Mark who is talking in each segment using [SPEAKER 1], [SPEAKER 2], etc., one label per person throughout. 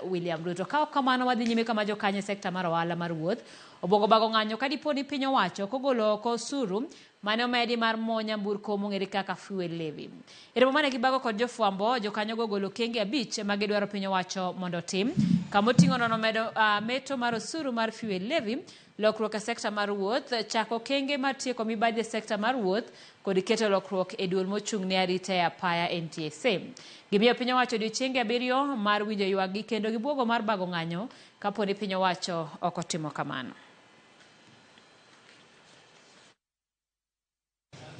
[SPEAKER 1] William Ruto. Ka ok kamano wadhi nyime kama jokanyo e sekta mar ohala mar wuoth obwogo bago ng'anyo ka dipo ni piny owacho ok ogolo oko osuru mane omedi mar mo nyamburko mong'ere kaka fuel levy. E romo mane gibago kod jofwambo, jokanyogo ogolo okenge abich ma gidwaro piny owacho mondo otim. Kama oting'o nono medo meto mar osuru mar fuel levy, lokruok e sekta mar wuoth, chako okenge mar tieko mibadhi e sekta mar wuoth kod keto lokruok e duol mochung' ne arita e apaya NTSA. Gimiyo piny owacho odiochienge abiriyo mar winjo ywakgi kendo gibuogo mar bago ng'anyo kapo ni piny owacho ok otimo kamano.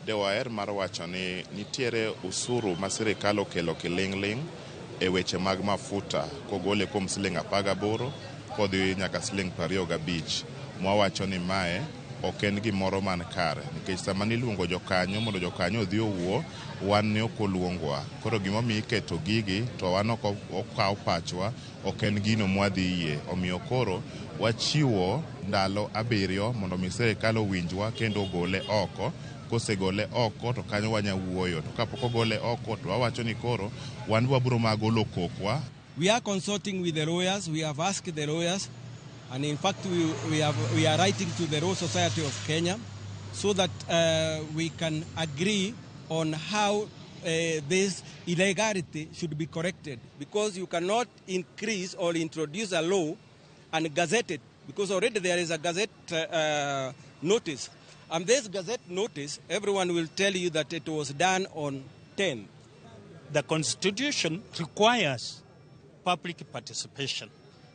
[SPEAKER 2] De waher mar wacho ni nitiere usuru ma sirikal okelo kiling'ling' e weche mag mafuta kogole kuom siling 18 kodhi nyaka siling 25. Mwawacho ni mae ok en gimoro man kare nikech sama niluongo jokanyo mondo jokanyo odhi owuo, wan ne ok oluongwa. Koro gimomiyo iketo gigi to wan ok okaw pachwa ok en gino mwadhi yie. Omiyo koro wachiwo ndalo abiriyo mondo mi sirikal owinjwa kendo ogole oko. Kosegole oko to kanyo wanya wuoyo. To kapok ogole oko to wawacho ni koro wan wabro ma golo kokwa.
[SPEAKER 3] We are consulting with the lawyers. We have asked the lawyers, and in fact we are writing to the Law Society of Kenya so that we can agree on how this illegality should be corrected, because you cannot increase or introduce a law and gazette it, because already there is a gazette notice. And this gazette notice, everyone will tell you that it was done on 10.
[SPEAKER 4] The Constitution requires public participation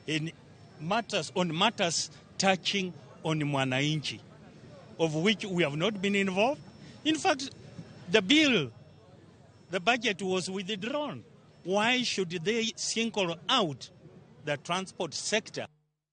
[SPEAKER 4] in matters, on matters touching on mwananchi, of which we have not been involved. In fact, the bill, the budget was withdrawn. Why should they single out the transport sector?